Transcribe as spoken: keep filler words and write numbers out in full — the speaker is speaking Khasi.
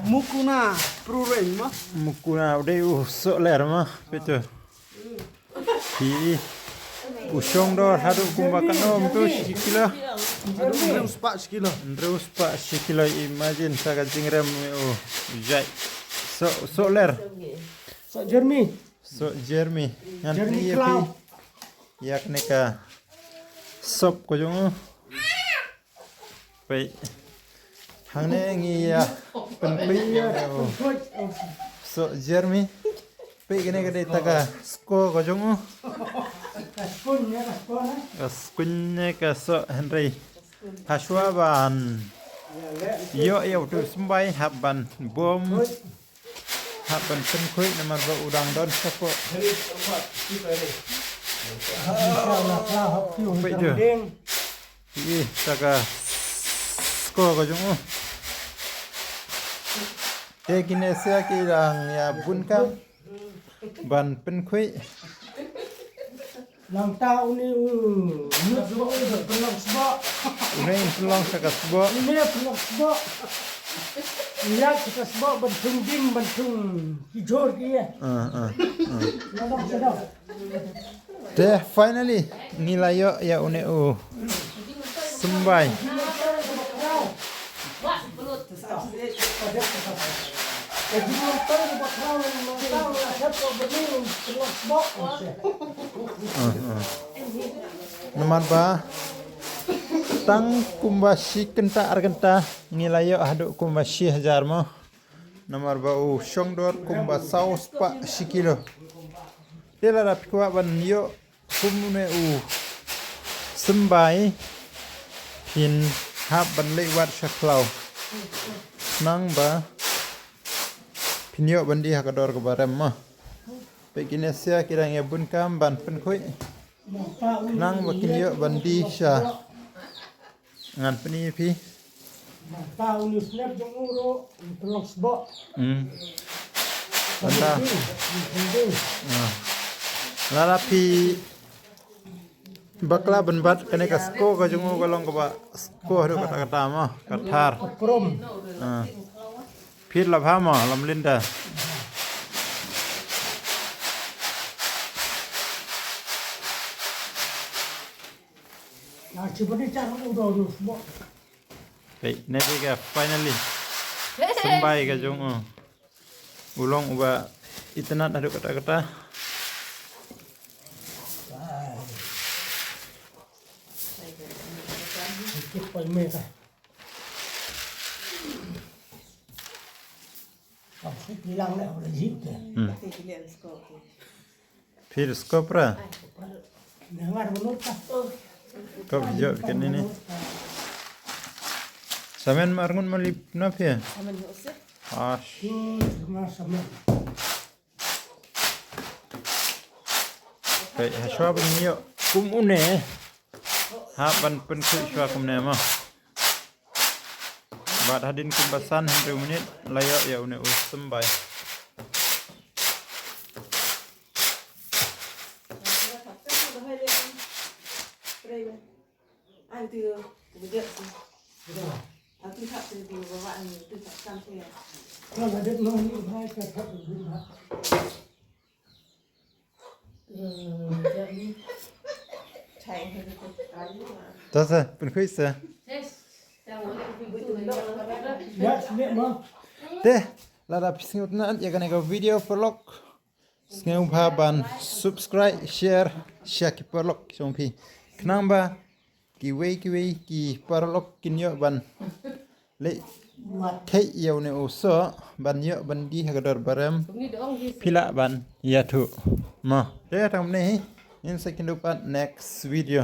Mukuna, pruren ma. Mukuna u dei u soh ler ma, peit to. Phi, u shong dor haduh kumba katno mynta, shi kilo. Hynriew spah shi kilo. Hynriew spah shi kilo, imagine sa ka jingrem u jait. Soh, soh ler. Soh jermi. Soh jermi. Ngan jermi ïa phi. Ïa kane ka sop ka jong u. Peit. Hangne ngi ïa pynpeit ïa u soh jermi. Peit kane ka dei ta ka sko ka jong u. Ka skuin ne ka soh hynrei. Hashwa ban ïoh ïa utu u symbai hap ban bom. Hap ban pynkhuid namar ba u dang don shapoh. Peit ju. Ih, ta ka sko ka jong u. Te kine sia ki dang ïa bun kam ban pynkhuid. Nangta une u mut sboh u pynlong sboh. Une u pynlong sa ka sboh. Une pynlong sboh. Ïa sa ka sboh ban thung dim ban thung ki jhur ki ïa. Ah, ah, ah. Nangta sa da. Te finally ngi la ïoh ïa une u symbai. Namar ba tang kumba shi kynta ar kynta ngi la ïoh haduh kumba shi hajar mo. Namar ba u shong dor kumba saw spah shi kilo. Te lada phi kwah ban ïoh kum une u symbai phin hap ban leit wad sha khlaw. Nang ba phin ïoh ban die ha ka dor kaba rem ma. Peit kine sia ki dang ïa bun kam ban pynkhuid. Nang ba kin ïoh ban die sha. Ngan pyni phi. Nangta une u snep jong u ruh u pynlong sboh. Hmm. Nangta. Lada phi bakla ban bat kane ka sko ka jong u ka long kaba sko haduh katta katta mo, ka thar. Ka prom. Phi la bha mo, lam linda. Peit, ne dei ka finally. Symbai ka jong u. U long uba itynnad haduh katta katta. Hmm. Phi skop ra. Kop jok kane ne. Samen mar ngun malip na phi. Ash. Peit, ha shuwa ban ïoh kum une. Hap ban pynkhuid shuwa kumne mo. Bad hadien kumba san hynriew minit la ïoh ïa une u symbai. Ta sa, pynkhuid sa. Te, lada phi sngewtynnat ïa kane ka video vlog, sngewbha ban subscribe, share, share ki paralok jong phi. Khnang ba kiwei kiwei ki paralok kin ïoh ban leit thei ïa une u soh ban ïoh ban die ha ka dor barem. Phi lah ban ïathuh. Mo, te tang mynne hi. Ngin sa ïakynduh pat next video.